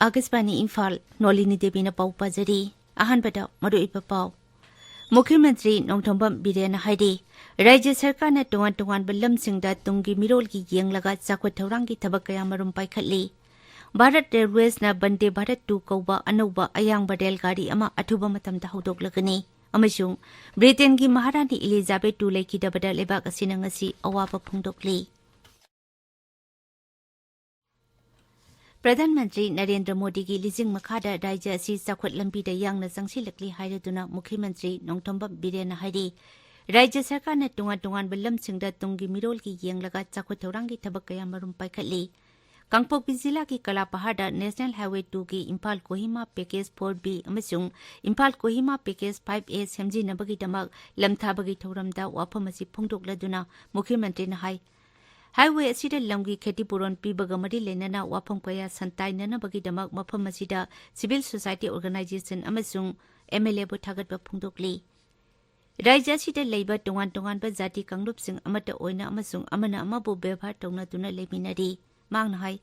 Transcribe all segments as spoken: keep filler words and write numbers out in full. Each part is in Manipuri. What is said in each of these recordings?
ꯑꯥꯀꯥꯁꯕꯥꯅꯤ ꯏꯝꯐꯥꯜ, ꯅꯣꯂꯤꯅꯤ ꯗꯦꯕꯤꯅ ꯄꯥꯎ ꯄꯥꯖꯔꯤ꯫ ꯑꯍꯥꯟꯕꯗ ꯃꯔꯨꯑꯣꯏꯕ ꯄꯥꯎ꯫ ꯃꯨꯈ꯭ꯌ ꯃꯟꯇ꯭ꯔꯤ ꯅꯣꯡꯊꯣꯝꯕꯝ ꯕꯤꯔꯦꯟꯅ ꯍꯥꯏꯔꯤ, ꯔꯥꯖ꯭ꯌ ꯁꯔꯀꯥꯔꯅ ꯇꯣꯉꯥꯟ ꯇꯣꯉꯥꯟꯕ ꯂꯝꯁꯤꯡꯗ ꯇꯨꯡꯒꯤ ꯃꯤꯔꯣꯜꯒꯤ ꯌꯦꯡꯂꯒ ꯆꯥꯎꯈꯠ ꯊꯧꯔꯥꯡꯒꯤ ꯊꯕꯛ ꯀꯌꯥꯃꯔꯨꯝ ꯄꯥꯏꯈꯠꯂꯤ꯫ ꯚꯥꯔꯠ ꯔꯦꯜꯋꯦꯁꯅ ꯕꯟꯗꯦ ꯚꯥꯔꯠ ꯇꯨ ꯀꯧꯕ ꯑꯅꯧꯕ ꯑꯌꯥꯡꯕ ꯔꯦꯜ ꯒꯥꯔꯤ ꯑꯃ ꯑꯊꯨꯕ ꯃꯇꯝꯗ ꯍꯧꯗꯣꯛꯂꯒꯅꯤ ꯑꯃꯁꯨꯡ ꯕ꯭ꯔꯤꯇꯦꯟꯒꯤ ꯃꯍꯥꯔꯥꯅꯤ ꯏꯂꯤꯖꯥꯕꯦꯊ ꯇꯨ ꯂꯩꯈꯤꯗꯕꯗ ꯂꯩꯕꯥꯛ ꯑꯁꯤꯅ ꯉꯁꯤ ꯑꯋꯥꯕ ꯐꯣꯡꯗꯣꯛꯂꯤ꯫ ꯄ꯭ꯔꯙꯥꯟ ꯃꯟꯇ꯭ꯔꯤ ꯅꯔꯦꯟꯗ꯭ꯔ ꯃꯣꯗꯤꯒꯤ ꯂꯤꯖꯤꯡ ꯃꯈꯥꯗ ꯔꯥꯖ꯭ꯌ ꯑꯁꯤ ꯆꯥꯎꯈꯠ ꯂꯝꯕꯤꯗ ꯌꯥꯡꯅ ꯆꯪꯁꯤꯜꯂꯛꯂꯤ ꯍꯥꯏꯔꯗꯨꯅ ꯃꯨꯈ꯭ꯌ ꯃꯟꯇ꯭ꯔꯤ ꯅꯣꯡꯊꯣꯝꯕꯝ ꯕꯤꯔꯦꯟꯅ ꯍꯥꯏꯔꯤ, ꯔꯥꯖ꯭ꯌ ꯁꯔꯀꯥꯔꯅ ꯇꯣꯉꯥꯟ ꯇꯣꯉꯥꯟꯕ ꯂꯝꯁꯤꯡꯗ ꯇꯨꯡꯒꯤ ꯃꯤꯔꯣꯜꯒꯤ ꯌꯦꯡꯂꯒ ꯆꯥꯎꯈꯠ ꯊꯧꯔꯥꯡꯒꯤ ꯊꯕꯛ ꯀꯌꯥꯃꯔꯨꯝ ꯄꯥꯏꯈꯠꯂꯤ꯫ ꯀꯥꯡꯄꯣꯛꯄꯤ ꯖꯤꯂꯥꯒꯤ ꯀꯂꯥꯄꯍꯥꯔꯗ ꯅꯦꯁꯅꯦꯜ ꯍꯥꯏꯋꯦ ꯇꯨꯒꯤ Imphal Kohima package four B ꯑꯃꯁꯨꯡ ꯏꯝꯐꯥꯜ ꯀꯣꯍꯤꯃꯥ ꯄꯦꯀꯦꯖ ꯐꯥꯏꯚ ꯑꯦ ꯁꯦꯝꯖꯤꯟꯅꯕꯒꯤꯗꯃꯛ ꯂꯝꯊꯥꯕꯒꯤ ꯊꯧꯔꯝꯗ ꯋꯥꯐꯝ ꯑꯁꯤ ꯐꯣꯡꯗꯣꯛꯂꯗꯨꯅ ꯃꯨꯈ꯭ꯌ ꯃꯟꯇ꯭ꯔꯤꯅ ꯍꯥꯏ, ꯍꯥꯏꯋꯦ ꯑꯁꯤꯗ ꯂꯝꯒꯤ ꯈꯦꯇꯤ ꯄꯨꯔꯣꯟ ꯄꯤꯕꯒ ꯃꯔꯤ ꯂꯩꯅꯅ ꯋꯥꯐꯝ ꯀꯌꯥ ꯁꯟꯇꯥꯏꯅꯅꯕꯒꯤꯗꯃꯛ ꯃꯐꯝ ꯑꯁꯤꯗ ꯁꯤꯚꯤꯜ ꯁꯣꯁꯥꯏꯇꯤ ꯑꯣꯔꯒꯅꯥꯏꯖꯦꯁꯟ ꯑꯃꯁꯨꯡ ꯑꯦꯝ ꯑꯦꯜ ꯑꯦꯕꯨ ꯊꯥꯒꯠꯄ ꯐꯣꯡꯗꯣꯛꯂꯤ꯫ ꯔꯥꯖ꯭ꯌ ꯑꯁꯤꯗ ꯂꯩꯕ ꯇꯣꯉꯥꯟ ꯇꯣꯉꯥꯟꯕ ꯖꯥꯇꯤ ꯀꯥꯡꯂꯨꯞꯁꯤꯡ ꯑꯃꯠꯇ ꯑꯣꯏꯅ ꯑꯃꯁꯨꯡ ꯑꯃꯅ ꯑꯃꯕꯨ ꯕꯦꯕꯥꯔ ꯇꯧꯅꯗꯨꯅ ꯂꯩꯃꯤꯟꯅꯔꯤ꯫ ꯃꯍꯥꯛꯅ ꯍꯥꯏ,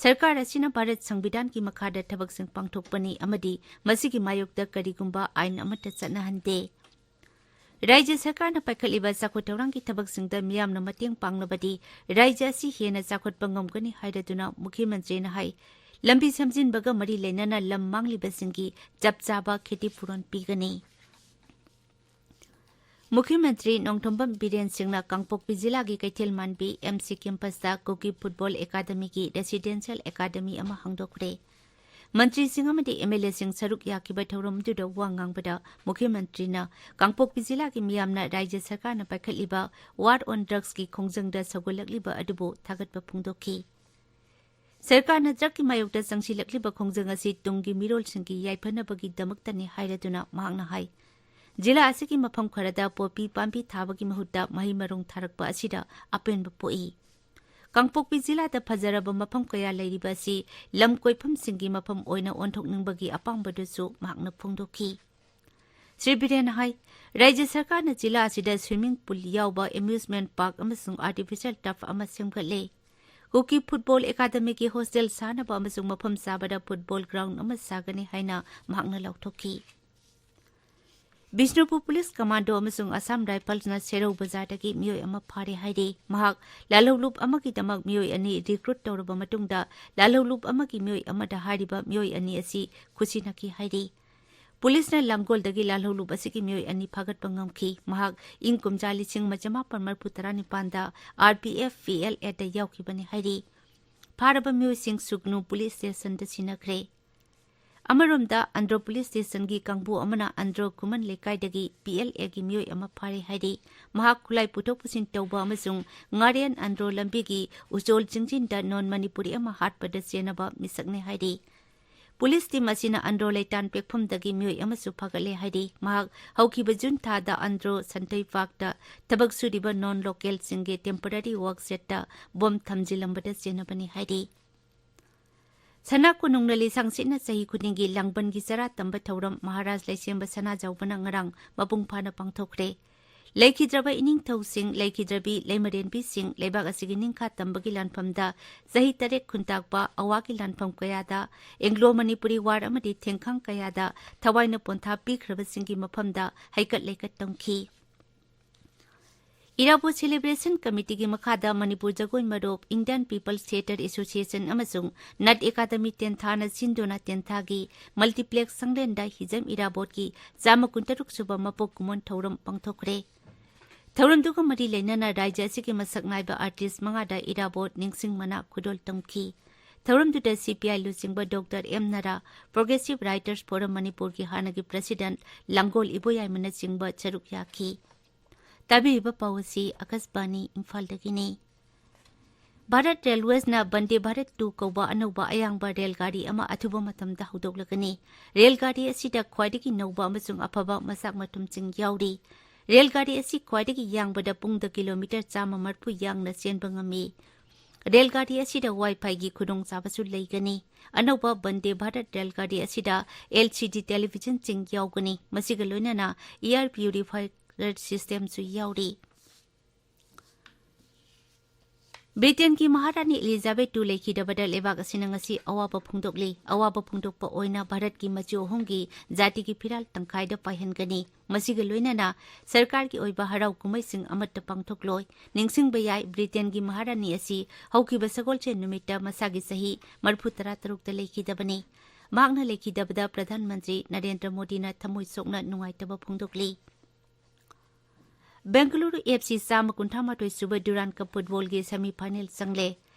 ꯁꯔꯀꯥꯔ ꯑꯁꯤꯅ ꯚꯥꯔꯠ ꯁꯪꯕꯤꯙꯥꯟꯒꯤ ꯃꯈꯥꯗ ꯊꯕꯛꯁꯤꯡ ꯄꯥꯡꯊꯣꯛꯄꯅꯤ ꯑꯃꯗꯤ ꯃꯁꯤꯒꯤ ꯃꯥꯌꯣꯛꯇ ꯀꯔꯤꯒꯨꯝꯕ ꯑꯥꯏꯟ ꯑꯃꯠꯇ ꯆꯠꯅꯍꯟꯗꯦ꯫ ꯔꯥꯖ꯭ꯌ ꯁꯔꯀꯥꯔꯅ ꯄꯥꯏꯈꯠꯂꯤꯕ ꯆꯥꯎꯈꯠ ꯊꯧꯔꯥꯡꯒꯤ ꯊꯕꯛꯁꯤꯡꯗ ꯃꯤꯌꯥꯝꯅ ꯃꯇꯦꯡ ꯄꯥꯡꯂꯕꯗꯤ ꯔꯥꯖ꯭ꯌ ꯑꯁꯤ ꯍꯦꯟꯅ ꯆꯥꯎꯈꯠꯄ ꯉꯝꯒꯅꯤ ꯍꯥꯏꯔꯗꯨꯅ ꯃꯨꯈ꯭ꯌ ꯃꯟꯇ꯭ꯔꯤꯅ ꯍꯥꯏ, ꯂꯝꯕꯤ ꯁꯦꯝꯖꯤꯟꯕꯒ ꯃꯔꯤ ꯂꯩꯅꯅ ꯂꯝ ꯃꯥꯡꯂꯤꯕꯁꯤꯡꯒꯤ ꯆꯞ ꯆꯥꯕ ꯈꯦꯇꯤ ꯄꯨꯔꯣꯟ ꯄꯤꯒꯅꯤ꯫ ꯃꯨꯈ꯭ꯌ ꯃꯟꯇ꯭ꯔꯤ ꯅꯣꯡꯊꯣꯝꯕꯝ ꯕꯤꯔꯦꯟ ꯁꯤꯡꯅ ꯀꯥꯡꯄꯣꯛꯄꯤ ꯖꯤꯂꯥꯒꯤ ꯀꯩꯊꯦꯜ ꯃꯥꯟꯕꯤ ꯑꯦꯝ ꯁꯤ ꯀꯦꯝꯄꯁꯇ ꯀꯨꯀꯤ ꯐꯨꯠꯕꯣꯜ ꯑꯦꯀꯥꯗꯃꯤꯒꯤ ꯔꯦꯁꯤꯗꯦꯟꯁꯤꯌꯦꯜ ꯑꯦꯀꯥꯗꯃꯤ ꯑꯃ ꯍꯥꯡꯗꯣꯛꯈ꯭ꯔꯦ꯫ ꯃꯟꯇ꯭ꯔꯤꯁꯤꯡ ꯑꯃꯗꯤ ꯑꯦꯝ ꯑꯦꯜ ꯑꯦꯁꯤꯡ ꯁꯔꯨꯛ ꯌꯥꯈꯤꯕ ꯊꯧꯔꯝꯗꯨꯗ ꯋꯥ ꯉꯥꯡꯕꯗ ꯃꯨꯈ꯭ꯌ ꯃꯟꯇ꯭ꯔꯤꯅ ꯀꯥꯡꯄꯣꯛꯄꯤ ꯖꯤꯂꯥꯒꯤ ꯃꯤꯌꯥꯝꯅ ꯔꯥꯖ꯭ꯌ ꯁꯔꯀꯥꯔꯅ ꯄꯥꯏꯈꯠꯂꯤꯕ ꯋꯥꯔ ꯑꯣꯟ ꯗ꯭ꯔꯒꯁꯀꯤ ꯈꯣꯡꯖꯪꯗ ꯁꯧꯒꯠꯂꯛꯂꯤꯕ ꯑꯗꯨꯕꯨ ꯊꯥꯒꯠꯄ ꯐꯣꯡꯗꯣꯛꯈꯤ꯫ ꯁꯔꯀꯥꯔꯅ ꯗ꯭ꯔꯒꯀꯤ ꯃꯥꯌꯣꯛꯇ ꯆꯪꯁꯤꯜꯂꯛꯂꯤꯕ ꯈꯣꯡꯖꯪ ꯑꯁꯤ ꯇꯨꯡꯒꯤ ꯃꯤꯔꯣꯜꯁꯤꯡꯒꯤ ꯌꯥꯏꯐꯅꯕꯒꯤꯗꯃꯛꯇꯅꯤ ꯍꯥꯏꯔꯗꯨꯅ ꯃꯍꯥꯛꯅ ꯍꯥꯏ, ꯖꯤꯂꯥ ꯑꯁꯤꯒꯤ ꯃꯐꯝ ꯈꯔꯗ ꯄꯣꯄꯤ ꯄꯥꯝꯕꯤ ꯊꯥꯕꯒꯤ ꯃꯍꯨꯠꯇ ꯃꯍꯩ ꯃꯔꯣꯡ ꯊꯥꯔꯛꯄ ꯑꯁꯤꯗ ꯑꯄꯦꯟꯕ ꯄꯣꯛꯏ꯫ ꯀꯥꯡꯄꯣꯛꯄꯤ ꯖꯤꯂꯥꯗ ꯐꯖꯔꯕ ꯃꯐꯝ ꯀꯌꯥ ꯂꯩꯔꯤꯕ ꯑꯁꯤ ꯂꯝ ꯀꯣꯏꯐꯝꯁꯤꯡꯒꯤ ꯃꯐꯝ ꯑꯣꯏꯅ ꯑꯣꯟꯊꯣꯛꯅꯤꯡꯕꯒꯤ ꯑꯄꯥꯝꯕꯗꯨꯁꯨ ꯃꯍꯥꯛꯅ ꯐꯣꯡꯗꯣꯛꯈꯤ꯫ ꯁ꯭ꯔꯤ ꯕꯤꯔꯦꯟꯅ ꯍꯥꯏ, ꯔꯥꯖ꯭ꯌ ꯁꯔꯀꯥꯔꯅ ꯖꯤꯂꯥ ꯑꯁꯤꯗ ꯁ꯭ꯋꯤꯃꯤꯡ ꯄꯨꯜ ꯌꯥꯎꯕ ꯑꯦꯃ꯭ꯌꯨꯁꯃꯦꯟꯠ ꯄꯥꯔꯛ ꯑꯃꯁꯨꯡ ꯑꯥꯔꯇꯤꯐꯤꯁꯤꯌꯦꯜ ꯇꯔꯐ ꯑꯃ ꯁꯦꯝꯒꯠꯂꯦ꯫ ꯀꯨꯀꯤ ꯐꯨꯠꯕꯣꯜ ꯑꯦꯀꯥꯗꯃꯤꯒꯤ ꯍꯣꯁꯇꯦꯜ ꯁꯥꯅꯕ ꯑꯃꯁꯨꯡ ꯃꯐꯝ ꯆꯥꯕꯗ ꯐꯨꯠꯕꯣꯜ ꯒ꯭ꯔꯥꯎꯟꯗ ꯑꯃ ꯁꯥꯒꯅꯤ ꯍꯥꯏꯅ ꯃꯍꯥꯛꯅ ꯂꯥꯎꯊꯣꯛꯈꯤ꯫ ꯕꯤꯁꯅꯨꯄꯨꯔ ꯄꯨꯂꯤꯁ ꯀꯃꯥꯟꯗꯣ ꯑꯃꯁꯨꯡ ꯑꯁꯥꯝ ꯔꯥꯏꯐꯜꯁꯅ ꯁꯦꯔꯧ ꯕꯖꯥꯔꯗꯒꯤ ꯃꯤꯑꯣꯏ ꯑꯃ ꯐꯥꯔꯦ ꯍꯥꯏꯔꯤ꯫ ꯃꯍꯥꯛ ꯂꯥꯜꯍꯧꯂꯨꯞ ꯑꯃꯒꯤꯗꯃꯛ ꯃꯤꯑꯣꯏ ꯑꯅꯤ ꯔꯤꯀ꯭ꯔꯨꯠ ꯇꯧꯔꯕ ꯃꯇꯨꯡꯗ ꯂꯥꯜꯍꯧꯂꯨꯞ ꯑꯃꯒꯤ ꯃꯤꯑꯣꯏ ꯑꯃꯗ ꯍꯥꯏꯔꯤꯕ ꯃꯤꯑꯣꯏ ꯑꯅꯤ ꯑꯁꯤ ꯈꯨꯁꯤꯅꯈꯤ ꯍꯥꯏꯔꯤ꯫ ꯄꯨꯂꯤꯁꯅ ꯂꯥꯡꯒꯣꯜꯗꯒꯤ ꯂꯥꯜꯍꯧꯂꯨꯞ ꯑꯁꯤꯒꯤ ꯃꯤꯑꯣꯏ ꯑꯅꯤ ꯐꯥꯒꯠꯄ ꯉꯝꯈꯤ꯫ ꯃꯍꯥꯛ ꯏꯪ ꯀꯨꯝꯖꯥ ꯂꯤꯁꯤꯡ ꯑꯃ ꯆꯃꯥꯄꯟ ꯃꯔꯤꯐꯨ ꯇꯔꯥꯅꯤꯄꯥꯟꯗ R P F P L ꯑꯦꯗ ꯌꯥꯎꯈꯤꯕꯅꯤ ꯍꯥꯏꯔꯤ꯫ ꯐꯥꯔꯕ ꯃꯤꯑꯣꯏꯁꯤꯡ ꯁꯨꯒꯅꯨ ꯄꯨꯂꯤꯁ ꯁ꯭ꯇꯦꯁꯟꯗ ꯁꯤꯟꯅꯈ꯭ꯔꯦ꯫ ꯑꯃꯔꯣꯝꯗ, ꯑꯟꯗ꯭ꯔꯣ ꯄꯨꯂꯤꯁ ꯁ꯭ꯇꯦꯁꯟꯒꯤ ꯀꯥꯡꯕꯨ ꯑꯃꯅ ꯑꯟꯗ꯭ꯔꯣ ꯈꯨꯃꯟ ꯂꯩꯀꯥꯏꯗꯒꯤ ꯄꯤ ꯑꯦꯜ ꯑꯦꯒꯤ ꯃꯤꯑꯣꯏ ꯑꯃ ꯐꯥꯔꯦ ꯍꯥꯏꯔꯤ꯫ ꯃꯍꯥꯛ ꯈꯨꯠꯂꯥꯏ ꯄꯨꯊꯣꯛ ꯄꯨꯁꯤꯟ ꯇꯧꯕ ꯑꯃꯁꯨꯡ ꯉꯥꯔꯦꯟ ꯑꯟꯗ꯭ꯔꯣ ꯂꯝꯕꯤꯒꯤ ꯎꯆꯣꯜ ꯆꯤꯡꯖꯤꯟꯗ ꯅꯣꯟ ꯃꯅꯤꯄꯨꯔꯤ ꯑꯃ ꯍꯥꯠꯄꯗ ꯆꯦꯟꯅꯕ ꯃꯤꯁꯛꯅꯤ ꯍꯥꯏꯔꯤ꯫ ꯄꯨꯂꯤꯁ ꯇꯤꯝ ꯑꯁꯤꯅ ꯑꯟꯗ꯭ꯔꯣ ꯂꯩꯇꯥꯟ ꯄꯦꯛꯐꯝꯗꯒꯤ ꯃꯤꯑꯣꯏ ꯑꯃꯁꯨ ꯐꯥꯒꯠꯂꯦ ꯍꯥꯏꯔꯤ꯫ ꯃꯍꯥꯛ ꯍꯧꯈꯤꯕ ꯖꯨꯟ ꯊꯥꯗ ꯑꯟꯗ꯭ꯔꯣ ꯁꯟꯊꯩ ꯄꯥꯔꯛꯇ ꯊꯕꯛ ꯁꯨꯔꯤꯕ ꯅꯣꯟ ꯂꯣꯀꯦꯜꯁꯤꯡꯒꯤ ꯇꯦꯝꯄꯔꯔꯤ ꯋꯥꯔꯛ ꯁꯦꯠꯇ ꯕꯣꯝ ꯊꯝꯖꯤꯜꯂꯝꯕꯗ ꯆꯦꯟꯅꯕꯅꯤ ꯍꯥꯏꯔꯤ꯫ ꯁꯅꯥ ꯀꯣꯅꯨꯡꯅ ꯂꯤꯁꯥꯡ ꯁꯤꯠꯅ ꯆꯍꯤ ꯈꯨꯗꯤꯡꯒꯤ ꯂꯥꯡꯕꯟꯒꯤ ꯆꯔꯥ ꯇꯝꯕ ꯊꯧꯔꯝ ꯃꯍꯥꯔꯥꯖ ꯂꯩꯁꯦꯝꯕ ꯁꯅꯥꯖꯥꯎꯕꯅ ꯉꯔꯥꯡ ꯃꯄꯨꯡ ꯐꯥꯅ ꯄꯥꯡꯊꯣꯛꯈ꯭ꯔꯦ꯫ ꯂꯩꯈꯤꯗ꯭ꯔꯕ ꯏꯅꯤꯡꯊꯧꯁꯤꯡ, ꯂꯩꯈꯤꯗ꯭ꯔꯕꯤ ꯂꯩꯃꯔꯦꯟꯕꯤꯁꯤꯡ, ꯂꯩꯕꯥꯛ ꯑꯁꯤꯒꯤ ꯅꯤꯡꯈꯥ ꯇꯝꯕꯒꯤ ꯂꯥꯟꯐꯝꯗ ꯆꯍꯤ ꯇꯔꯦꯠ ꯈꯨꯟꯇꯥꯛꯄ ꯑꯋꯥꯒꯤ ꯂꯥꯟꯐꯝ ꯀꯌꯥꯗ, ꯑꯦꯡꯒ꯭ꯂꯣ ꯃꯅꯤꯄꯨꯔꯤ ꯋꯥꯔ ꯑꯃꯗꯤ ꯊꯦꯡꯈꯥꯡ ꯀꯌꯥꯗ ꯊꯋꯥꯏꯅ ꯄꯣꯟꯊꯥ ꯄꯤꯈ꯭ꯔꯕꯁꯤꯡꯒꯤ ꯃꯐꯝꯗ ꯍꯩꯀꯠ ꯂꯩꯀꯠ ꯇꯧꯈꯤ꯫ ꯏꯔꯥꯕꯣꯠ ꯁꯦꯂꯦꯕ꯭ꯔꯦꯁꯟ ꯀꯃꯤꯇꯤꯒꯤ ꯃꯈꯥꯗ ꯃꯅꯤꯄꯨꯔ ꯖꯒꯣꯏ ꯃꯔꯨꯞ, ꯏꯟꯗꯤꯌꯟ ꯄꯤꯄꯜꯁ ꯊꯤꯌꯦꯇꯔ ꯑꯦꯁꯣꯁꯤꯌꯦꯁꯟ ꯑꯃꯁꯨꯡ ꯅꯠ ꯑꯦꯀꯥꯗꯃꯤ ꯇꯦꯟꯊꯥꯅ ꯁꯤꯟꯗꯨꯅ ꯇꯦꯟꯊꯥꯒꯤ ꯃꯜꯇꯤꯄ꯭ꯂꯦꯛꯁ ꯁꯪꯂꯦꯟꯗ ꯍꯤꯖꯝ ꯏꯔꯥꯕꯣꯠꯀꯤ ꯆꯥꯝꯃ ꯀꯨꯟꯇꯔꯨꯛ ꯁꯨꯕ ꯃꯄꯣꯛ ꯀꯨꯝꯑꯣꯟ ꯊꯧꯔꯝ ꯄꯥꯡꯊꯣꯛꯈ꯭ꯔꯦ꯫ ꯊꯧꯔꯝꯗꯨꯒ ꯃꯔꯤ ꯂꯩꯅꯅ ꯔꯥꯖ꯭ꯌ ꯑꯁꯤꯒꯤ ꯃꯁꯛ ꯅꯥꯏꯕ ꯑꯥꯔꯇꯤꯁ ꯃꯉꯥꯗ ꯏꯔꯥꯕꯣꯠ ꯅꯤꯡꯁꯤꯡ ꯃꯅꯥ ꯈꯨꯗꯣꯜ ꯇꯝꯈꯤ꯫ ꯊꯧꯔꯝꯗꯨꯗ ꯁꯤ ꯄꯤ ꯑꯥꯏ ꯂꯨꯆꯤꯡꯕ ꯗꯣꯛꯇꯔ ꯑꯦꯝ ꯅꯔꯥ, ꯄ꯭ꯔꯣꯒ꯭ꯔꯦꯁꯤꯚ ꯔꯥꯏꯇꯔꯁ ꯐꯣꯔꯝ ꯃꯅꯤꯄꯨꯔꯒꯤ ꯍꯥꯟꯅꯒꯤ ꯄ꯭ꯔꯁꯤꯗꯦꯟꯠ ꯂꯥꯡꯒꯣꯜ ꯏꯕꯣꯌꯥꯏꯃꯅꯆꯤꯡꯕ ꯁꯔꯨꯛ ꯌꯥꯈꯤ꯫ ꯇꯥꯕꯤꯔꯤꯕ ꯄꯥꯎ ꯑꯁꯤ ꯑꯀꯥꯁꯕꯥꯅꯤ ꯏꯝꯐꯥꯜꯗꯒꯤꯅꯤ꯫ ꯚꯥꯔꯠ ꯔꯦꯜꯋꯦꯁꯅ ꯕꯟꯗꯦ ꯚꯥꯔꯠ ꯇꯨ ꯀꯧꯕ ꯑꯅꯧꯕ ꯑꯌꯥꯡꯕ ꯔꯦꯜꯒꯥꯔꯤ ꯑꯃ ꯑꯊꯨꯕ ꯃꯇꯝꯗ ꯍꯧꯗꯣꯛꯂꯒꯅꯤ꯫ ꯔꯦꯜꯒꯥꯔꯤ ꯑꯁꯤꯗ ꯈ꯭ꯋꯥꯏꯗꯒꯤ ꯅꯧꯕ ꯑꯃꯁꯨꯡ ꯑꯐꯕ ꯃꯆꯥꯛ ꯃꯊꯨꯝꯁꯤꯡ ꯌꯥꯎꯔꯤ꯫ ꯔꯦꯜꯒꯥꯔꯤ ꯑꯁꯤ ꯈ꯭ꯋꯥꯏꯗꯒꯤ ꯌꯥꯡꯕꯗ ꯄꯨꯡꯗ ꯀꯤꯂꯣꯃꯤꯇꯔ ꯆꯥꯝꯃ ꯃꯔꯤꯐꯨ ꯌꯥꯡꯅ ꯆꯦꯟꯕ ꯉꯝꯃꯤ꯫ ꯔꯦꯜꯒꯥꯔꯤ ꯑꯁꯤꯗ ꯋꯥꯏꯐꯥꯏꯒꯤ ꯈꯨꯗꯣꯡꯆꯥꯕꯁꯨ ꯂꯩꯒꯅꯤ꯫ ꯑꯅꯧꯕ ꯕꯟꯗꯦ ꯚꯥꯔꯠ ꯔꯦꯜꯒꯥꯔꯤ ꯑꯁꯤꯗ ꯑꯦꯜ ꯁꯤ ꯗꯤ ꯇꯦꯂꯤꯚꯤꯖꯟꯁꯤꯡ ꯌꯥꯎꯒꯅꯤ꯫ ꯃꯁꯤꯒ ꯂꯣꯏꯅꯅ ꯏꯌꯥꯔ ꯄ꯭ꯌꯨꯔꯤꯐꯥꯌꯔ ꯁꯤꯁꯇꯦꯝꯁꯨ ꯌꯥꯎꯔꯤ꯫ ꯕ꯭ꯔꯤꯇꯦꯟꯒꯤ ꯃꯍꯥꯔꯥꯅꯤ ꯏꯂꯤꯖꯥꯕꯦꯊ ꯇꯨ ꯂꯩꯈꯤꯗꯕꯗ ꯂꯩꯕꯥꯛ ꯑꯁꯤꯅ ꯉꯁꯤ ꯑꯋꯥꯕ ꯐꯣꯡꯗꯣꯛꯂꯤ꯫ ꯑꯋꯥꯕ ꯐꯣꯡꯗꯣꯛꯄ ꯑꯣꯏꯅ ꯚꯥꯔꯠꯀꯤ ꯃꯆꯨ ꯑꯍꯨꯝꯒꯤ ꯖꯥꯇꯤꯒꯤ ꯐꯤꯔꯥꯜ ꯇꯪꯈꯥꯏꯗ ꯄꯥꯏꯍꯟꯒꯅꯤ꯫ ꯃꯁꯤꯒ ꯂꯣꯏꯅꯅ ꯁꯔꯀꯥꯔꯒꯤ ꯑꯣꯏꯕ ꯍꯔꯥꯎ ꯀꯨꯝꯍꯩꯁꯤꯡ ꯑꯃꯠꯇ ꯄꯥꯡꯊꯣꯛꯂꯣꯏ꯫ ꯅꯤꯡꯁꯤꯡꯕ ꯌꯥꯏ, ꯕ꯭ꯔꯤꯇꯦꯟꯒꯤ ꯃꯍꯥꯔꯥꯅꯤ ꯑꯁꯤ ꯍꯧꯈꯤꯕ ꯁꯒꯣꯜꯁꯦꯟ ꯅꯨꯃꯤꯠꯇ ꯃꯁꯥꯒꯤ ꯆꯍꯤ ꯃꯔꯤꯐꯨ ꯇꯔꯥ ꯇꯔꯨꯛꯇ ꯂꯩꯈꯤꯗꯕꯅꯤ꯫ ꯃꯍꯥꯛꯅ ꯂꯩꯈꯤꯗꯕꯗ ꯄ꯭ꯔꯙꯥꯟ ꯃꯟꯇ꯭ꯔꯤ ꯅꯔꯦꯟꯗ꯭ꯔ ꯃꯣꯗꯤꯅ ꯊꯃꯣꯏ ꯁꯣꯛꯅ ꯅꯨꯡꯉꯥꯏꯇꯕ ꯐꯣꯡꯗꯣꯛꯂꯤ꯫ ꯕꯦꯡꯒꯂꯨꯔꯨ ꯑꯦꯐ ꯁꯤ ꯆꯥꯝꯃ ꯀꯨꯟꯊ꯭ꯔꯥ ꯃꯥꯊꯣꯏ ꯁꯨꯕ ꯗꯨꯔꯥꯟ ꯀꯞ ꯐꯨꯠꯕꯣꯜꯒꯤ ꯁꯦꯃꯤ ꯐꯥꯏꯅꯦꯜ ꯆꯪꯂꯦ꯫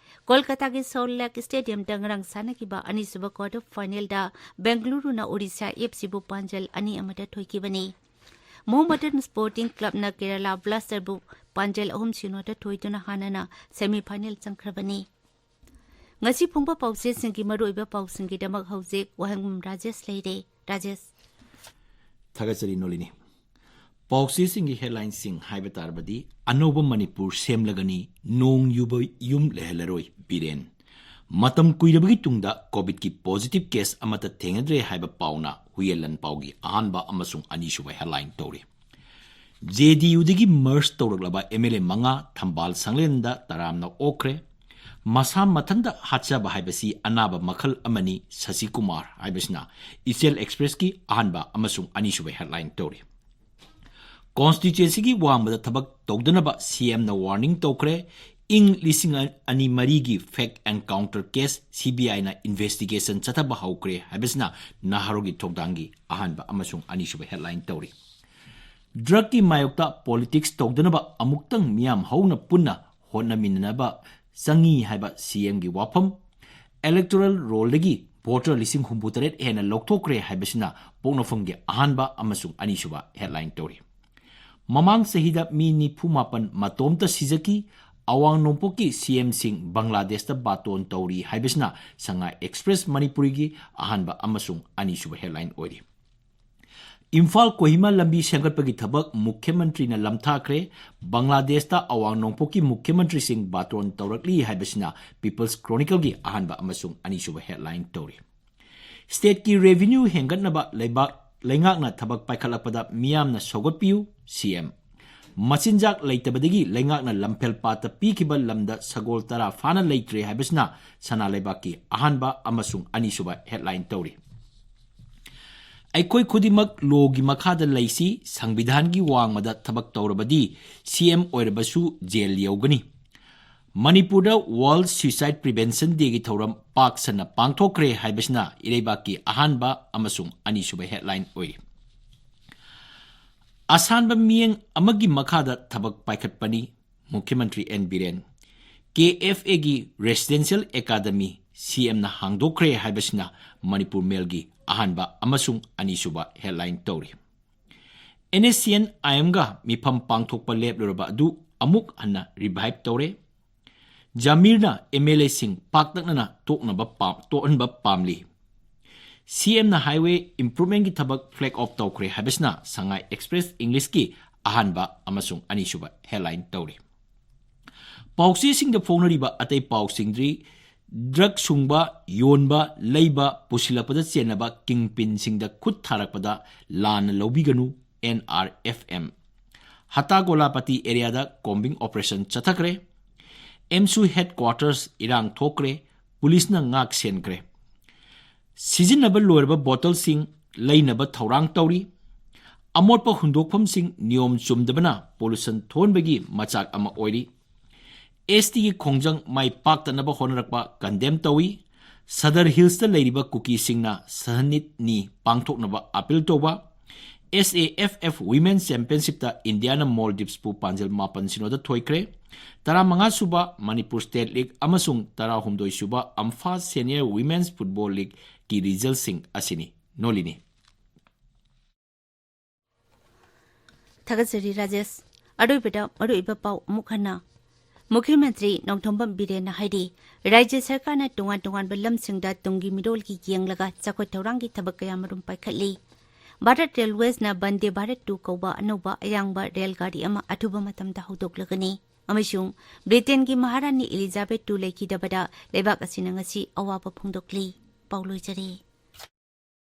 ꯀꯣꯜꯀꯇꯥꯒꯤ ꯁꯣꯜ ꯂꯦꯛ ꯁ꯭ꯇꯦꯗꯤꯌꯝꯗ ꯉꯔꯥꯡ ꯁꯥꯟꯅꯈꯤꯕ ꯑꯅꯤꯁꯨꯕ ꯀ꯭ꯋꯥꯔꯇꯔ ꯐꯥꯏꯅꯦꯜꯗ ꯕꯦꯡꯒꯂꯨꯔꯨꯅ ꯑꯣꯔꯤꯁꯥ ꯑꯦꯐ ꯁꯤꯕꯨ ꯄꯥꯟꯖꯜ ꯑꯅꯤ ꯑꯃꯗ ꯊꯣꯏꯈꯤꯕꯅꯤ꯫ ꯃꯣꯍꯃꯗꯟ ꯁ꯭ꯄꯣꯔꯇꯤꯡ ꯀ꯭ꯂꯕꯅ ꯀꯦꯔꯂꯥ ꯕ꯭ꯂꯥꯁꯇꯔꯕꯨ ꯄꯥꯟꯖꯜ ꯑꯍꯨꯝ ꯁꯤꯅꯣꯗ ꯊꯣꯏꯗꯨꯅ ꯍꯥꯟꯅꯅ ꯁꯦꯃꯤ ꯐꯥꯏꯅꯦꯜ ꯆꯪꯈ꯭ꯔꯕꯅꯤ꯫ ꯉꯁꯤ ꯐꯣꯡꯕ ꯄꯥꯎꯆꯦꯁꯤꯡꯒꯤ ꯃꯔꯨꯑꯣꯏꯕ ꯄꯥꯎꯁꯤꯡꯒꯤꯗꯃꯛ ꯍꯧꯖꯤꯛ ꯋꯥꯍꯦꯡꯕꯝ ꯔꯥꯖꯦꯁ ꯂꯩꯔꯦ꯫ ꯔꯥꯖꯦꯁ꯫ ꯊꯥꯒꯠꯆꯔꯤ ꯅꯣꯂꯤꯅꯤ꯫ ꯄꯥꯎꯆꯦꯁꯤꯡꯒꯤ ꯍꯦꯗꯂꯥꯏꯟꯁꯤꯡ ꯍꯥꯏꯕ ꯇꯥꯔꯕꯗꯤ, ꯑꯅꯧꯕ ꯃꯅꯤꯄꯨꯔ ꯁꯦꯝꯂꯒꯅꯤ, ꯅꯣꯡ ꯌꯨꯕ ꯌꯨꯝ ꯂꯩꯍꯜꯂꯔꯣꯏ ꯕꯤꯔꯦꯟ, ꯃꯇꯝ ꯀꯨꯏꯔꯕꯒꯤ ꯇꯨꯡꯗ ꯀꯣꯚꯤꯗꯀꯤ ꯄꯣꯖꯤꯇꯤꯚ ꯀꯦꯁ ꯑꯃꯠꯇ ꯊꯦꯡꯅꯗ꯭ꯔꯦ ꯍꯥꯏꯕ ꯄꯥꯎꯅ ꯍꯨꯏꯌꯦꯟ ꯂꯥꯟꯄꯥꯎꯒꯤ ꯑꯍꯥꯟꯕ ꯑꯃꯁꯨꯡ ꯑꯅꯤꯁꯨꯕ ꯍꯦꯗꯂꯥꯏꯟ ꯇꯧꯔꯤ꯫ ꯖꯦ ꯗꯤ ꯌꯨꯗꯒꯤ ꯃꯔꯖ ꯇꯧꯔꯛꯂꯕ ꯑꯦꯝ ꯑꯦꯜ ꯑꯦ ꯃꯉꯥ ꯊꯝꯕꯥꯜ ꯁꯪꯂꯦꯟꯗ ꯇꯔꯥꯝꯅ ꯑꯣꯛꯈ꯭ꯔꯦ꯫ ꯃꯁꯥ ꯃꯊꯟꯇ ꯍꯥꯠꯆꯕ ꯍꯥꯏꯕꯁꯤ ꯑꯅꯥꯕ ꯃꯈꯜ ꯑꯃꯅꯤ, ꯁꯁꯤ ꯀꯨꯃꯥꯔ ꯍꯥꯏꯕꯁꯤꯅ ꯏꯆꯦꯜ ꯑꯦꯛꯁꯄ꯭ꯔꯦꯁꯀꯤ ꯑꯍꯥꯟꯕ ꯑꯃꯁꯨꯡ ꯑꯅꯤꯁꯨꯕ ꯍꯦꯗꯂꯥꯏꯟ ꯇꯧꯔꯤ꯫ ꯀꯣꯟꯁꯇꯤꯇ꯭ꯋꯦꯟꯁꯤꯒꯤ ꯋꯥꯡꯃꯗ ꯊꯕꯛ ꯇꯧꯗꯅꯕ ꯁꯤ ꯑꯦꯝꯅ ꯋꯥꯔꯅꯤꯡ ꯇꯧꯈ꯭ꯔꯦ꯫ ꯏꯪ ꯂꯤꯁꯤꯡ ꯑꯅꯤ ꯃꯔꯤꯒꯤ fake encounter case C B ꯑꯥꯏꯅ ꯏꯟꯚꯦꯁꯇꯤꯒꯦꯁꯟ ꯆꯠꯊꯕ ꯍꯧꯈ꯭ꯔꯦ ꯍꯥꯏꯕꯁꯤꯅ ꯅꯍꯥꯔꯣꯜꯒꯤ ꯊꯧꯗꯥꯡꯒꯤ ꯑꯍꯥꯟꯕ ꯑꯃꯁꯨꯡ ꯑꯅꯤꯁꯨꯕ ꯍꯦꯗꯂꯥꯏꯟ ꯇꯧꯔꯤ꯫ ꯗ꯭ꯔꯒꯀꯤ ꯃꯥꯌꯣꯛꯇ ꯄꯣꯂꯤꯇꯤꯛꯁ ꯇꯧꯗꯅꯕ ꯑꯃꯨꯛꯇꯪ ꯃꯤꯌꯥꯝ ꯍꯧꯅ ꯄꯨꯟꯅ ꯍꯣꯠꯅꯃꯤꯟꯅꯅꯕ ꯆꯪꯏ ꯍꯥꯏꯕ ꯁꯤ ꯑꯦꯝꯒꯤ ꯋꯥꯐꯝ꯫ ꯏꯂꯦꯛꯇꯣꯔꯦꯜ ꯔꯣꯜꯗꯒꯤ ꯚꯣꯇꯔ ꯂꯤꯁꯤꯡ ꯍꯨꯝꯐꯨ ꯇꯔꯦꯠ ꯍꯦꯟꯅ ꯂꯧꯊꯣꯛꯈ꯭ꯔꯦ ꯍꯥꯏꯕꯁꯤꯅ ꯄꯣꯛꯅꯐꯝꯒꯤ ꯑꯍꯥꯟꯕ ꯑꯃꯁꯨꯡ ꯑꯅꯤꯁꯨꯕ ꯍꯦꯗꯂꯥꯏꯟ ꯇꯧꯔꯤ꯫ ꯃꯃꯥꯡ ꯆꯍꯤꯗ ꯃꯤ ꯅꯤꯐꯨ ꯃꯥꯄꯟ ꯃꯇꯣꯝꯇ ꯁꯤꯖꯈꯤ꯫ ꯑꯋꯥꯡ ꯅꯣꯡꯄꯣꯛꯀꯤ ꯁꯤ ꯑꯦꯝꯁꯤꯡ ꯕꯪꯒ꯭ꯂꯥꯗꯦꯁꯇ ꯕꯥꯇꯣꯟ ꯇꯧꯔꯤ ꯍꯥꯏꯕꯁꯤꯅ ꯁꯉꯥꯏ ꯑꯦꯛꯁꯄ꯭ꯔꯦꯁ ꯃꯅꯤꯄꯨꯔꯤꯒꯤ ꯑꯍꯥꯟꯕ ꯑꯃꯁꯨꯡ ꯑꯅꯤꯁꯨꯕ ꯍꯦꯗꯂꯥꯏꯟ ꯑꯣꯏꯔꯤ꯫ ꯏꯝꯐꯥꯜ ꯀꯣꯍꯤꯃꯥ ꯂꯝꯕꯤ ꯁꯦꯝꯒꯠꯄꯒꯤ ꯊꯕꯛ ꯃꯨꯈ꯭ꯌ ꯃꯟꯇ꯭ꯔꯤꯅ ꯂꯝꯊꯥꯈ꯭ꯔꯦ꯫ ꯕꯪꯒ꯭ꯂꯥꯗꯦꯁꯇ ꯑꯋꯥꯡ ꯅꯣꯡꯄꯣꯛꯀꯤ ꯃꯨꯈ꯭ꯌ ꯃꯟꯇ꯭ꯔꯤꯁꯤꯡ ꯕꯥꯇꯣꯟ ꯇꯧꯔꯛꯂꯤ ꯍꯥꯏꯕꯁꯤꯅ ꯄꯤꯄꯜꯁ ꯀ꯭ꯔꯣꯅꯤꯀꯜꯒꯤ ꯑꯍꯥꯟꯕ ꯑꯃꯁꯨꯡ ꯑꯅꯤꯁꯨꯕ ꯍꯦꯗꯂꯥꯏꯟ ꯇꯧꯔꯤ꯫ ꯁ꯭ꯇꯦꯠꯀꯤ ꯔꯦꯚꯤꯅ꯭ꯌꯨ ꯍꯦꯟꯒꯠꯅꯕ ꯂꯩꯕꯥꯛ, ꯂꯩꯉꯥꯛꯅ ꯊꯕꯛ ꯄꯥꯏꯈꯠꯂꯛꯄꯗ ꯃꯤꯌꯥꯝꯅ ꯁꯧꯒꯠꯄꯤꯌꯨ, ꯁꯤ ꯑꯦꯝ꯫ ꯃꯆꯤꯟꯖꯥꯛ ꯂꯩꯇꯕꯗꯒꯤ ꯂꯩꯉꯥꯛꯅ ꯂꯝꯐꯦꯜ ꯄꯥꯠꯇ ꯄꯤꯈꯤꯕ ꯂꯝꯗ ꯁꯒꯣꯜ ꯇꯔꯥ ꯐꯥꯅ ꯂꯩꯇ꯭ꯔꯦ ꯍꯥꯏꯕꯁꯤꯅ ꯁꯅꯥ ꯂꯩꯕꯥꯛꯀꯤ ꯑꯍꯥꯟꯕ ꯑꯃꯁꯨꯡ ꯑꯅꯤꯁꯨꯕ headline ꯇꯧꯔꯤ꯫ ꯑꯩꯈꯣꯏ ꯈꯨꯗꯤꯡꯃꯛ lawꯒꯤ ꯃꯈꯥꯗ ꯂꯩꯁꯤ, ꯁꯪꯕꯤꯙꯥꯟꯒꯤ ꯋꯥꯡꯃꯗ ꯊꯕꯛ ꯇꯧꯔꯕꯗꯤ CM ꯑꯣꯏꯔꯕꯁꯨ jail ꯌꯧꯒꯅꯤ꯫ ꯃꯅꯤꯄꯨꯔꯗ World Suicide Prevention Dayꯒꯤ ꯊꯧꯔꯝ ꯄꯥꯛ ꯁꯟꯅ ꯄꯥꯡꯊꯣꯛꯈ꯭ꯔꯦ ꯍꯥꯏꯕꯁꯤꯅ ꯏꯔꯩꯕꯥꯛꯀꯤ ꯑꯍꯥꯟꯕ ꯑꯃꯁꯨꯡ ꯑꯅꯤꯁꯨꯕ headline ꯑꯣꯏꯔꯤ꯫ ꯑꯁꯥꯟꯕ ꯃꯤꯠꯌꯦꯡ ꯑꯃꯒꯤ ꯃꯈꯥꯗ ꯊꯕꯛ ꯄꯥꯏꯈꯠꯄꯅꯤ꯫ ꯃꯨꯈ꯭ꯌ ꯃꯟꯇ꯭ꯔꯤ ꯑꯦꯟ ꯕꯤꯔꯦꯟ꯫ KFAꯒꯤ Residential Academy CMꯅ ꯍꯥꯡꯗꯣꯛꯈ꯭ꯔꯦ ꯍꯥꯏꯕꯁꯤꯅ ꯃꯅꯤꯄꯨꯔ ꯃꯦꯜꯒꯤ ꯑꯍꯥꯟꯕ ꯑꯃꯁꯨꯡ ꯑꯅꯤꯁꯨꯕ headline ꯇꯧꯔꯤ꯫ NSCN-IMꯒ ꯃꯤꯐꯝ ꯄꯥꯡꯊꯣꯛꯄ ꯂꯦꯞꯂꯨꯔꯕ ꯑꯗꯨ ꯑꯃꯨꯛ ꯍꯟꯅ revive ꯇꯧꯔꯦ꯫ ꯖꯃꯤꯔꯅ MLAꯁꯤꯡ ꯄꯥꯛꯇꯛꯅꯅ ꯇꯣꯛꯅꯕ ꯄꯥꯝ-, ꯇꯣꯛꯍꯟꯕ ꯄꯥꯝꯂꯤ꯫ CMꯅ highway improvementꯀꯤ ꯊꯕꯛ flag off ꯇꯧꯈ꯭ꯔꯦ ꯍꯥꯏꯕꯁꯤꯅ ꯁꯉꯥꯏ Express Englishꯀꯤ ꯑꯍꯥꯟꯕ ꯑꯃꯁꯨꯡ ꯑꯅꯤꯁꯨꯕ headline ꯇꯧꯔꯤ꯫ ꯄꯥꯎꯆꯦꯁꯤꯡꯗ ꯐꯣꯡꯅꯔꯤꯕ ꯑꯇꯩ ꯄꯥꯎꯁꯤꯡꯗꯤ drug ꯁꯨꯡꯕ, ꯌꯣꯟꯕ, ꯂꯩꯕ, ꯄꯨꯁꯤꯜꯂꯛꯄꯗ ꯆꯦꯟꯅꯕ kingpinꯁꯤꯡꯗ ꯈꯨꯠ ꯊꯥꯔꯛꯄꯗ ꯂꯥꯟꯅ ꯂꯧꯕꯤꯒꯅꯨ, NRFM꯫ ꯍꯇꯥꯒꯣꯂꯥꯄꯇꯤ areaꯗ combing operation ꯆꯠꯊꯈ꯭ꯔꯦ꯫ AMSU headquarters ꯏꯔꯥꯡ ꯊꯣꯛꯈ꯭ꯔꯦ, ꯄꯨꯂꯤꯁꯅ ꯉꯥꯛ ꯁꯦꯟꯈ꯭ꯔꯦ꯫ ꯁꯤꯖꯤꯟꯅꯕ ꯂꯣꯏꯔꯕ ꯕꯣꯇꯜꯁꯤꯡ ꯂꯩꯅꯕ ꯊꯧꯔꯥꯡ ꯇꯧꯔꯤ꯫ ꯑꯃꯣꯠꯄ ꯍꯨꯟꯗꯣꯛꯐꯝꯁꯤꯡ ꯅꯤꯌꯣꯝ ꯆꯨꯝꯗꯕꯅ pollution ꯊꯣꯛꯍꯟꯕꯒꯤ ꯃꯆꯥꯛ ꯑꯃ ꯑꯣꯏꯔꯤ꯫ STꯒꯤ ꯈꯣꯡꯖꯪ ꯃꯥꯏ ꯄꯥꯛꯇꯅꯕ ꯍꯣꯠꯅꯔꯛꯄ condemn ꯇꯧꯏ꯫ ꯁꯗꯔ ꯍꯤꯜꯁꯇ ꯂꯩꯔꯤꯕ ꯀꯨꯀꯤꯁꯤꯡꯅ ꯁꯍꯅꯤꯠ ꯅꯤ ꯄꯥꯡꯊꯣꯛꯅꯕ appeal ꯇꯧꯕ꯫ SAFF Women Championshipꯇ ꯏꯟꯗꯤꯌꯥꯅ ꯃꯣꯜꯗꯤꯞꯁꯄꯨ ꯄꯥꯟꯖꯜ ꯃꯥꯄꯟ ꯁꯤꯅꯣꯗ ꯊꯣꯏꯈ꯭ꯔꯦ꯫ ꯇꯔꯥꯃꯉꯥ ꯁꯨꯕ ꯃꯅꯤꯄꯨꯔ State League ꯑꯃꯁꯨꯡ ꯇꯔꯥꯍꯨꯝꯗꯣꯏ ꯁꯨꯕ ꯑꯝꯐꯥ Senior Women's Football Leagueꯀꯤ resultꯁꯤꯡ ꯑꯁꯤꯅꯤ꯫ ꯅꯣꯂꯤꯅꯤ꯫ ꯊꯥꯒꯠꯆꯔꯤ ꯔꯥꯖꯦꯁ꯫ ꯑꯔꯣꯏꯕꯗ ꯃꯔꯨꯑꯣꯏꯕ ꯄꯥꯎ ꯑꯃꯨꯛ ꯍꯟꯅ꯫ ꯃꯨꯈ꯭ꯌ ꯃꯟꯇ꯭ꯔꯤ ꯅꯣꯡꯊꯣꯝꯕꯝ ꯕꯤꯔꯦꯟꯅ ꯍꯥꯏꯔꯤ, ꯔꯥꯖ꯭ꯌ ꯁꯔꯀꯥꯔꯅ ꯇꯣꯉꯥꯟ ꯇꯣꯉꯥꯟꯕ ꯂꯝꯁꯤꯡꯗ ꯇꯨꯡꯒꯤ ꯃꯤꯔꯣꯜꯒꯤ ꯌꯦꯡꯂꯒ ꯆꯥꯎꯈꯠ ꯊꯧꯔꯥꯡꯒꯤ ꯊꯕꯛ ꯀꯌꯥꯃꯔꯨꯝ ꯄꯥꯏꯈꯠꯂꯤ꯫ ꯚꯥꯔꯠ ꯔꯦꯜꯋꯦꯁꯅ ꯕꯟꯗꯦ ꯚꯥꯔꯠ ꯇꯨ ꯀꯧꯕ ꯑꯅꯧꯕ ꯑꯌꯥꯡꯕ ꯔꯦꯜ ꯒꯥꯔꯤ ꯑꯃ ꯑꯊꯨꯕ ꯃꯇꯝꯗ ꯍꯧꯗꯣꯛꯂꯒꯅꯤ꯫ ꯑꯃꯁꯨꯡ ꯕ꯭ꯔꯤꯇꯦꯟꯒꯤ ꯃꯍꯥꯔꯥꯅꯤ ꯏꯂꯤꯖꯥꯕꯦꯊ ꯇꯨ ꯂꯩꯈꯤꯗꯕꯗ ꯂꯩꯕꯥꯛ ꯑꯁꯤꯅ ꯉꯁꯤ ꯑꯋꯥꯕ ꯐꯣꯡꯗꯣꯛꯂꯤ꯫ ꯄꯥꯎ ꯂꯣꯏꯖꯔꯦ꯫